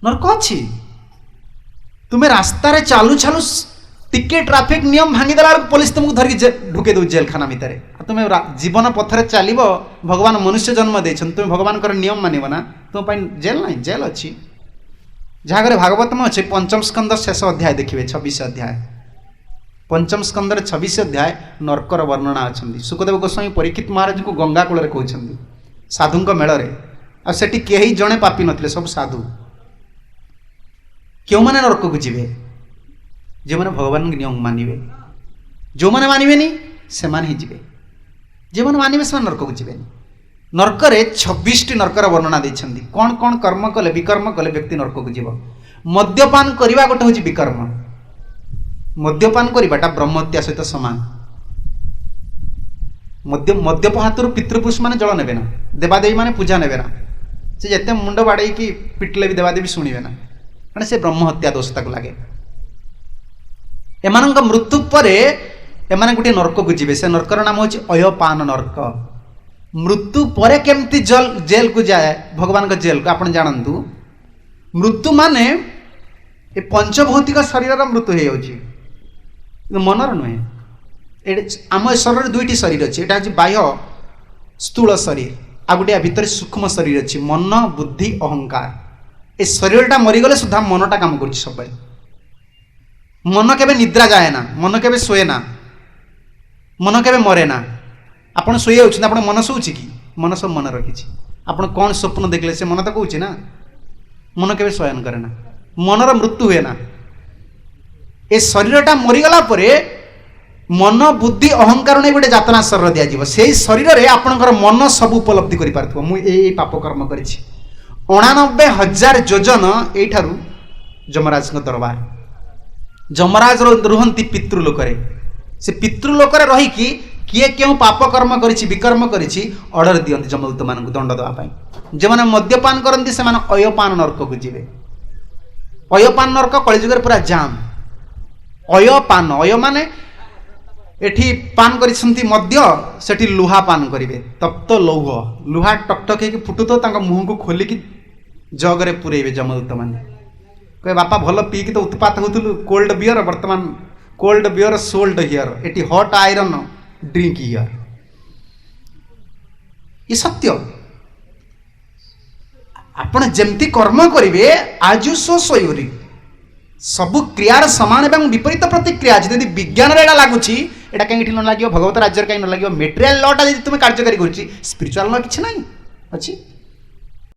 ନର୍କ ଅଛି। ତୁମେ ରାସ୍ତାରେ ଚାଲୁ ଚାଲୁ ଟିକେ ଟ୍ରାଫିକ ନିୟମ ଭାଙ୍ଗିଦେଲା ବେଳକୁ ପୋଲିସ ତୁମକୁ ଧରିକି ଢୁକେଇ ଦେଉଛି ଜେଲଖାନା ଭିତରେ। ଆଉ ତୁମେ ଜୀବନ ପଥରେ ଚାଲିବ, ଭଗବାନ ମନୁଷ୍ୟ ଜନ୍ମ ଦେଇଛନ୍ତି, ତୁମେ ଭଗବାନଙ୍କର ନିୟମ ମାନିବ ନା, ତୁମ ପାଇଁ ଜେଲ୍ ନାହିଁ? ଜେଲ୍ ଅଛି। ଯାହା ଘରେ ଭାଗବତମ ଅଛି, ପଞ୍ଚମ ସ୍କନ୍ଦ ଶେଷ ଅଧ୍ୟାୟ ଦେଖିବେ, 26 ଅଧ୍ୟାୟ। ପଞ୍ଚମ ସ୍କନ୍ଦରେ 26 ଅଧ୍ୟାୟ ନର୍କର ବର୍ଣ୍ଣନା ଅଛନ୍ତି। ଶୁକଦେବ ଗୋସ୍ୱାମୀ ପରୀକ୍ଷିତ ମହାରାଜଙ୍କୁ ଗଙ୍ଗା କୂଳରେ କହୁଛନ୍ତି, ସାଧୁଙ୍କ ମେଳରେ। ଆଉ ସେଠି କେହି ଜଣେ ପାପି ନଥିଲେ, ସବୁ ସାଧୁ। କେଉଁମାନେ ନର୍କକୁ ଯିବେ? ଯେଉଁମାନେ ଭଗବାନଙ୍କ ନିୟମ ମାନିବେ। ଯେଉଁମାନେ ମାନିବେନି, ସେମାନେ ହିଁ ଯିବେ। ଯେଉଁମାନେ ମାନିବେ, ସେମାନେ ନର୍କକୁ ଯିବେନି। ନର୍କରେ 26ଟି ନର୍କର ବର୍ଣ୍ଣନା ଦେଇଛନ୍ତି, କ'ଣ କ'ଣ କର୍ମ କଲେ, ବିକର୍ମ କଲେ ବ୍ୟକ୍ତି ନର୍କକୁ ଯିବ। ମଦ୍ୟପାନ କରିବା ଗୋଟେ ହେଉଛି ବିକର୍ମ। ମଦ୍ୟପାନ କରିବାଟା ବ୍ରହ୍ମହତ୍ୟା ସହିତ ସମାନ। ମଦ୍ୟପ ହାତରୁ ପିତୃପୁରୁଷ ମାନେ ଜଳ ନେବେ ନା, ଦେବାଦେବୀ ମାନେ ପୂଜା ନେବେ ନା। ସେ ଯେତେ ମୁଣ୍ଡ ବାଡ଼େଇକି ପିଟିଲେ ବି ଦେବାଦେବୀ ଶୁଣିବେ ନା, କାରଣ ସେ ବ୍ରହ୍ମହତ୍ୟା ଦୋଷ ତାକୁ ଲାଗେ। ଏମାନଙ୍କ ମୃତ୍ୟୁ ପରେ ଏମାନେ ଗୋଟିଏ ନର୍କକୁ ଯିବେ। ସେ ନର୍କର ନାମ ହେଉଛି ଅୟପାନ ନର୍କ। ମୃତ୍ୟୁ ପରେ କେମିତି ଜେଲକୁ ଯାଏ, ଭଗବାନଙ୍କ ଜେଲକୁ, ଆପଣ ଜାଣନ୍ତୁ। ମୃତ୍ୟୁ ମାନେ ଏ ପଞ୍ଚଭୌତିକ ଶରୀରର ମୃତ୍ୟୁ ହେଇଯାଉଛି, କିନ୍ତୁ ମନର ନୁହେଁ। ଏଠି ଆମ ଏ ଶରୀରରେ ଦୁଇଟି ଶରୀର ଅଛି। ଏଇଟା ହେଉଛି ବାହ୍ୟ ସ୍ଥୂଳ ଶରୀର, ଆଉ ଗୋଟିଏ ଭିତରେ ସୂକ୍ଷ୍ମ ଶରୀର ଅଛି, ମନ, ବୁଦ୍ଧି, ଅହଙ୍କାର। ଏ ଶରୀରଟା ମରିଗଲେ ସୁଦ୍ଧା ମନଟା କାମ କରୁଛି ସବୁବେଳେ। ମନ କେବେ ନିଦ୍ରା ଯାଏ ନା, ମନ କେବେ ଶୋଏ ନା, ମନ କେବେ ମରେ ନା। ଆପଣ ଶୋଇଯାଉଛନ୍ତି, ଆପଣ ମନ ଶୋଉଛି କି? ମନ ସବୁ ମନେ ରଖିଛି। ଆପଣ କ'ଣ ସ୍ୱପ୍ନ ଦେଖିଲେ, ସେ ମନ ତ କହୁଛି ନା। ମନ କେବେ ଶୟନ କରେ ନା, ମନର ମୃତ୍ୟୁ ହୁଏ ନା। ଏ ଶରୀରଟା ମରିଗଲା ପରେ ମନ, ବୁଦ୍ଧି, ଅହଙ୍କାର ନେଇ ଗୋଟେ ଯାତନା ଶରୀର ଦିଆଯିବ। ସେଇ ଶରୀରରେ ଆପଣଙ୍କର ମନ ସବୁ ଉପଲବ୍ଧି କରିପାରୁଥିବ, ମୁଁ ଏଇ ଏଇ ପାପ କର୍ମ କରିଛି। 89,000 ଯୋଜନ ଏଇଠାରୁ ଯମରାଜଙ୍କ ଦରବାର। ଯମରାଜ ରୁହନ୍ତି ପିତୃଲୋକରେ। ସେ ପିତୃଲୋକରେ ରହିକି କିଏ କେଉଁ ପାପ କର୍ମ କରିଛି, ବିକର୍ମ କରିଛି, ଅର୍ଡ଼ର ଦିଅନ୍ତି ଯମଦୂତମାନଙ୍କୁ ଦଣ୍ଡ ଦେବା ପାଇଁ। ଯେଉଁମାନେ ମଦ୍ୟପାନ କରନ୍ତି, ସେମାନେ ଅୟପାନ ନର୍କକୁ ଯିବେ। ଅୟପାନ ନର୍କ କଳିଯୁଗରେ ପୁରା ଜାମ୍। ଅୟପାନ, ଅୟ ମାନେ ଏଠି ପାନ କରିଛନ୍ତି ମଦ୍ୟ, ସେଠି ଲୁହା ପାନ କରିବେ, ତପ୍ତ ଲୌହ। ଲୁହା ଟକ୍ ଟକ୍ ହେଇକି ଫୁଟୁଥିବ, ତାଙ୍କ ମୁହଁକୁ ଖୋଲିକି ଜଗରେ ପୁରେଇବେ ଯମଦୂତମାନେ। କହିବେ, "ବାପା, ଭଲ ପିଇକି ତ ଉତ୍ପାତ ହେଉଥିଲୁ କୋଲ୍ଡ ବିୟର, ବର୍ତ୍ତମାନ କୋଲ୍ଡ ବିୟର ସୋଲ୍ଡ here, ଏଠି ହଟ୍ ଆଇରନ୍ ଡ୍ରିଙ୍କ here." ଏ ସତ୍ୟ। ଆପଣ ଯେମିତି କର୍ମ କରିବେ, as you sow, so you reap। ସବୁ କ୍ରିୟାର ସମାନ ଏବଂ ବିପରୀତ ପ୍ରତିକ୍ରିୟା ଅଛି। ଯଦି ବିଜ୍ଞାନରେ ଏଇଟା ଲାଗୁଛି, ଏଇଟା କାହିଁକି ଏଠି ନ ଲାଗିବ? ଭଗବତ ରାଜ୍ୟରେ କାହିଁକି ନ ଲାଗିବ? ମେଟେରିଆଲ ଲଟା ଯଦି ତୁମେ କାର୍ଯ୍ୟକାରୀ କରୁଛି, ସ୍ପିରିଚୁଆଲ ଲ କିଛି ନାହିଁ ଅଛି?